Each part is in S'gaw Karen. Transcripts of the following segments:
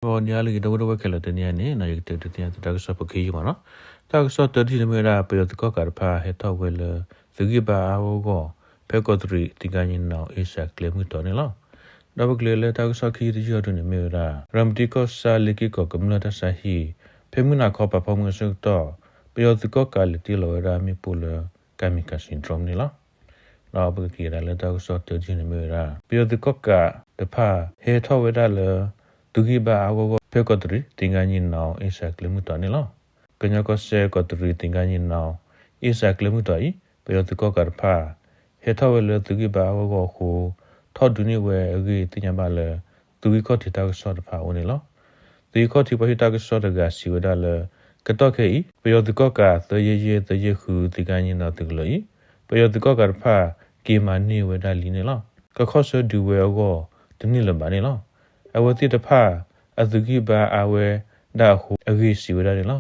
ဂီၤနံၤလၢအဂ့ၤ ဒီပုၢ်ဝဲၢ်ခဲလၢာ်, တနံၤအံၤန့ၣ် ယကတဲဒုးသ့ၣ်ညါသုတၢ်ကစီၣ်ဖဲခံယုၢ်မးနီၤ. တၢ်ကစီၣ်တၢတထံၣ်န့ၣ်မ့ၢ်ဝဲဒၣ် ပယီၤသုးကီၣ်ကးတဖၣ် ဟဲထီၣ်ဝဲလၢ သုးဂံၢ်ဘါအါဂီၢ်ဂီၢ် ဖဲကီးတရံး သင်္ဃန်းညီနောင် အ့ရှါကျဲမုၢ်တီၤန့ၣ်လီၤ. ဒီပုၢ်ဝဲၢ်ခဲလၢာ်, တၢ်ကစီၣ်ခံတယုၢ်အံၤန့ၣ်မ့ၢ်ဝဲဒၣ် ရၤမတံကီၢ်ဆၣ် လ့က့ၢ်ကီး ကမျၢၢ်တၢ်ဆါဟံၣ် ဖဲမုၢ်နၤခီပာ်ဖီမုၢ်အဆၢကတီၢ် ပယီၤသုးကီၣ်ကးလဲၤတ့ၢ်လီၤဝဲဒၣ်မ့ၣ်ပိၢ်လၢ kamikaze drone န့ၣ်လီၤ. ဒီးပကက့ၤကဒါလၢတၢ်ကစီၣ်တၢတထံၣ်န့ၣ်မ့ၢ်ဝဲဒၣ် ပယီၤသုးကီၣ်ကးတဖၣ် ဟဲထီၣ်ဝဲဒၣ်လၢ သုးဂံၢ်ဘါအါဂီၢ်ဂီၢ် ဖဲကီးတရံး သင်္ဃန်းညီနောင် အ့ရှါကျဲမုၢ်တီၤန့ၣ်လီၤ. ကညီကီၢ်စဲၣ် ကီးတရံး သင်္ဃန်းညီနောင် အ့ရှါကျဲမုၢ်တီၤအံၤ ပယီၤသုးကီၣ်ကးတဖၣ် ဟဲထီၣ်ဝဲလၢသုးဂံၢ်ဘါအါဂီၢ်ဂီၢ်အဃိ ထီၣ်ဒုးန့ၢ်ဝဲအဂ့ၢ်သ့ၣ်ညါဘၣ်လၢ သုးဂံၢ်ခီၣ်ထံးတၢ်ကစီၣ်တဖၣ်အအိၣ်န့ၣ်လီၤ. သုးဂံၢ်ခီၣ်ထံးပှၤဟ့ၣ်တၢ်ကစီၣ်တဂၤစံးဝဲဒၣ်လၢ ကတီၢ်ခဲအံၤ ပယီၤသုးကီၣ်ကး သၢယဲၢ်ယဲၢ် သၢယဲၢ်ဃု သင်္ဃန်းညီနောင် သုးကလၢၤအံၤ ပယီၤသုးကီၣ်ကးတဖၣ် က့ၤမၤန့ၢ်ဝဲဒၣ်လံန့ၣ်လီၤ. ကခီၣ်ဆၢဒုးဝဲအဂီၢ်တန့ၢ်လၢၤဘၣ်န့ၣ်လီၤ. အဝဲသ့ၣ်တဖၣ် အသုးဂံၢ်ဘါအါဝဲဒၣ်အဃိ အဂ့ၢ်စံးဝဲဒၣ်န့ၣ်လီၤ.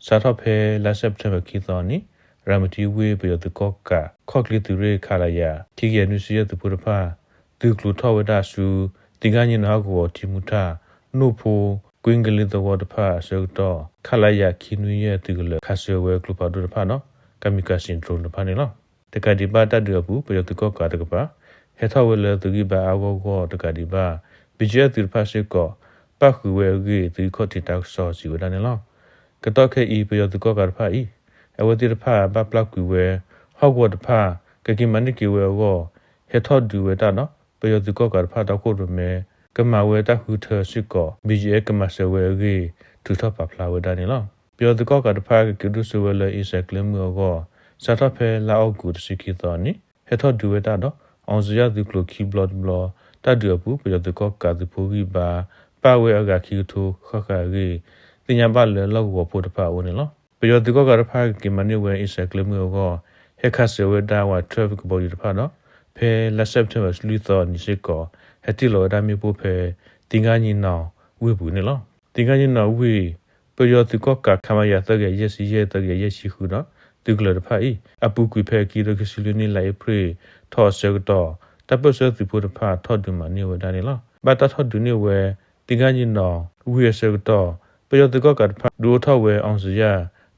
စးထီၣ်ဖဲလါစဲးပထ့ဘၢၣ်ခံသီအနံၤ ရၤမတံဝ့ၢ် ပယီၤသုးကီၣ်ကး ခီၣ်ချ့သုးရ့ၣ် ခလရ ခံကယၤနွံဆံယဲၢ် သုးဖိတဖၣ် သုးကျိၤထီၣ်ဝဲဒၣ်ဆူ သင်္ဃန်းညီနောင် ဟီၣ်ကဝီၤထံမူထၣ် နိၣ်ဖိ ကွ့ကလ့သဝီတဖၣ်အဆၢကတီၢ် ခလရ ခံနွံယဲၢ် သုးကလၢၤ ခးစၢၤဝဲကျိဖးဒိၣ်တဖၣ်ဒီး kamikaze drone တဖၣ်န့ၣ်လီၤ. တကးဒံးဘၣ် တၢ်ဒုးအပူၤ ပယီၤသုးကီၣ်ကးတကပၤ ဟဲထီၣ်ဝဲလၢသုးဂံၢ်ဘါအါဂီၢ်ဂီၢ်တကးဒံးဘၣ် ဘီကၠ့အၣ်သုးတဖၣ်စ့ၢ်ကီး ပၣ်ဃုာ်ဝဲအဂ့ၢ် သုးဂံၢ်ခီၣ်ထံးတၢ်ကစီၣ်စံးဝဲဒၣ်န့ၣ်လီၤ. ကတီၢ်ခဲအံၤ ပယီၤသုးကီၣ်ကးတဖၣ်အံၤ အဝဲသ့ၣ်တဖၣ်ဘၣ်ပျၢ်ကွံာ်ဝဲ ဟီၣ်ကဝီၤတဖၣ် ကက့ၤမၤန့ၢ်က့ၤဝဲအဂီၢ် ဟဲထီၣ်ဒုးဝဲတၢ်ဒီး ပယီၤသုးကီၣ်ကးတဖၣ်တီခိၣ်ရိၣ်မဲ ကမၤဝဲတၢ်ဃုထၢစ့ၢ်ကီး ဘီကၠ့အၣ် ကမၤစၢၤဝဲအဂ့ၢ် ထုးထီၣ်ပာ်ဖျါဝဲဒၣ်န့ၣ်လီၤ. ပယီၤသုးကီၣ်ကးတဖၣ် ကက့ၤဒိၣ်စိဝဲလၢ အ့ရှါကျဲမုၢ်အဂီၢ် စးထီၣ်ဖဲလါအီကူး တဆံခံသီအနံၤ ဟဲထီၣ်ဒုးဝဲတၢ်ဒီး အောင်ဇေယျ သုးကျိၤခံဘျီတဘျီ တၢ်ဒုးအပူၤ ပယီၤသုးကီၣ်ကးသုးဖိဂံၢ်ဘါ ပၣ်ဝဲအဂၤခံကထိဃၣ်ဃၣ်အဂ့ၢ် သ့ၣ်ညါဘၣ်လၢလီၢ်ကဝီၤဖိတဖၣ်အအိၣ်န့ၣ်လီၤ. ပယီၤသုးကီၣ်ကးတဖၣ် ကက့ၤမၤန့ၢ်ဝဲ အ့ရှါကျဲမုၢ်အဂီၢ် ဟဲခးစၢၤဝဲဒၣ် ဝး twelve ကဘီယူၤတဖၣ်ဒီး ဖဲလါစဲးပထ့ဘၢၣ် လွံၢ်သီအနံၤစ့ၢ်ကီး ဟဲတ့ၢ်လီၤဝဲဒၣ်မ့ၣ်ပိၢ်ဖဲ သင်္ဃန်းညီနောင် ဝ့ၢ်ပူၤန့ၣ်လီၤ. သင်္ဃန်းညီနောင် ဝ့ၢ် ပယီၤသုးကီၣ်ကး ခမရ သၢကယၤယဲၢ်ဆံယဲၢ် သၢကယၤယဲၢ်ဆံဃုဒီး သုးကလၢၤတဖၣ်အံၤ အပူၤကွံာ်ဖဲခံကထိခံဆံလွံၢ်နံၣ် လါအ့ဖြ့ၣ်ထီၣ်အဆၢကတီၢ် တၢ်ပၢၢ်ဆၢသုးဖိတဖၣ် ထီၣ်ဒုးမၤန့ၢ်ဝဲဒၣ်န့ၣ်လီၤ. ဘၣ်တၢ်ထီၣ်ဒုးန့ၢ်ဝဲ သင်္ဃန်းညီနောင် ဝ့ၢ်အဆၢကတီၢ် ပယီၤသုးကီၣ်ကးတဖၣ် ဒုးအိၣ်ထီၣ်ဝဲ အောင်ဇေယျ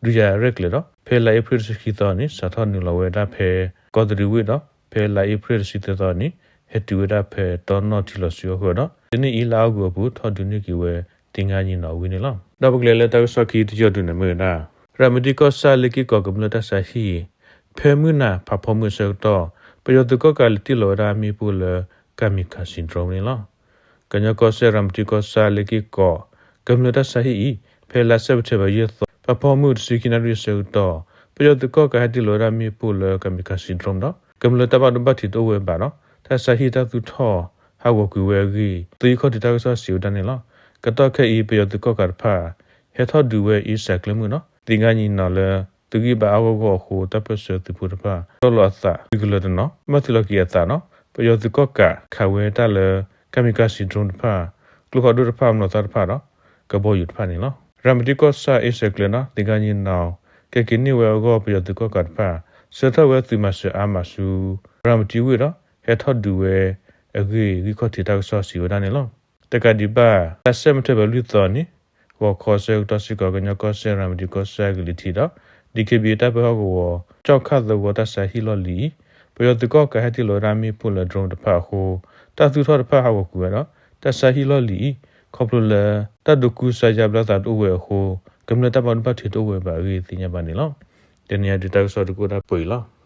ဒုးယၤရဲၣ်ကျဲၤဒီး ဖဲလါအ့ဖြ့ၣ်တဆံခံသီန့ၣ် စးထီၣ်နုာ်လီၤဝဲဒၣ်ဖဲ ကီးတရံးဝ့ၢ်ဒီး ဖဲလါအ့ဖြ့ၣ်တဆံသၢသီန့ၣ် ဟဲတုၤဝဲဒၣ်ဖဲတီနီၣ်ထံလီၤဆူအဃၢၤဒီး တနံၣ်အံၤ လါအီကူးအပူၤ ထီၣ်ဒုးန့ၢ်က့ၤဝဲ သင်္ဃန်းညီနောင် ဝ့ၢ်န့ၣ်လီၤ. ဒီးပကလဲၤလၢတၢ်ကစီၣ်ခံတယုၢ်အံၤန့ၣ်မ့ၢ်ဝဲဒၣ် ရၤမတံကီၢ်ဆၣ် လ့က့ၢ်ကီး ကမျၢၢ်တၢ်ဆါဟံၣ် ဖဲမုၢ်နၤဖးဖီမုၢ်အဆၢကတီၢ် ပယီၤသုးကီၣ်ကးလဲၤတ့ၢ်လီၤဝဲဒၣ်မ့ၣ်ပိၢ်လၢ kamikaze drone န့ၣ်လီၤ. ကညီကီၢ်စဲၣ် ရၤမတံကီၢ်ဆၣ် လ့က့ၢ်ကီး ကမျၢၢ်တၢ်ဆါဟံၣ်အံၤ ဖဲလါစဲးပထ့ဘၢၣ် ယဲၢ်သီ ဖးဖီမုၢ်တဆံခံနၣ်ရံၣ်အဆၢကတီၢ် ပယီၤသုးကီၣ်ကးဟဲတ့ၢ်လီၤဝဲဒၣ်မ့ၣ်ပိၢ်လၢ kamikaze drone ဒီး ကမျၢၢ်တၢ်ဘၣ်ဒိဘၣ်ထံးတအိၣ်ဝဲဘၣ်ဒီး တၢ်ဆါဟံၣ်တၢ်သူၣ်ထီၣ်ဟးဂီၤကွံာ်ဝဲအဂ့ၢ် သုးဂံၢ်ခီၣ်ထံးတၢ်ကစီၣ်စံးဝဲဒၣ်န့ၣ်လီၤ. ကတီၢ်ခဲအံၤ ပယီၤသုးကီၣ်ကးတဖၣ် ဟဲထီၣ်ဒုးဝဲအ့ရှါကျဲမုၢ်ဒီး သင်္ဃန်းညီနောင် လၢ သုးဂံၢ်ဘါအါဂီၢ်ဂီၢ်အဃိ တၢ်ပၢၢ်ဆၢသုးဖိတဖၣ် တီၢ်လီၤအသး သုးကလၢၤတနီၤ ဘၣ်သုးလီၤက့ၤအသးဒီး ပယီၤသုးကီၣ်ကးခးဝဲတၢ်လၢ kamikaze drone တဖၣ် ကျိဖးဒိၣ်တဖၣ် မျိာ်သၣ်တဖၣ်ဒီး ကဘီယူၤတဖၣ်န့ၣ်လီၤ. ရၤမတံကီၢ်ဆၣ် အ့ရှါကျဲဒီး သင်္ဃန်းညီနောင် ကက့ၤန့ၢ်ဝဲအဂီၢ် ပယီၤသုးကီၣ်ကးတဖၣ် ဆှၢထီၣ်ဝဲသုးမၤစၢၤအါမးဆူ ရၤမတံဝ့ၢ်ဒီး ဟဲထီၣ်ဒုးဝဲအဂ့ၢ် ဂံၢ်ခီၣ်ထံးတၢ်ကစီၣ်စံးဝဲဒၣ်န့ၣ်လီၤ. တကးဒံးဘၣ် လါစဲးပထ့ဘၢၣ် လွံၢ်သီန့ၣ် ဂီၤခီဆၢကတီၢ်စ့ၢ်ကီး ကညီကီၢ်စဲၣ် ရၤမတံကီၢ်ဆၣ်ကလံၤထံးဒီး DKBA တၢ်ပၢဟီၣ်ကဝီၤ ကၠီၣ်ခၣ်သဝီတၢ်ဆါဟံၣ်လီၢ်လံၤအံၤ ပယီၤသုးကီၣ်ကးဟဲတ့ၢ်လီၤဝဲဒၣ်မ့ၣ်ပိၢ်လၢ drone တဖၣ်အဃိ တၢ်သူၣ်ထီၣ်တဖၣ်ဟးဂီၤကွံာ်ဝဲဒီး တၢ်ဆါဟံၣ်လီၢ်လံၤအံၤ ခီဖျိလၢ တၢ်ဒိးကူစါယါဘျါသးတအိၣ်ဝဲအဃိ ကမျၢၢ်တၢ်ဘၣ်ဒိဘၣ်ထံးတအိၣ်ဝဲဘၣ်အဂ့ၢ်သ့ၣ်ညါဘၣ်န့ၣ်လီၤ. တနံၤအံၤဒုးတၢ်ကစီၣ်ဒုးကအိၣ်ဒၣ်ပှဲၤအံၤလီၤ.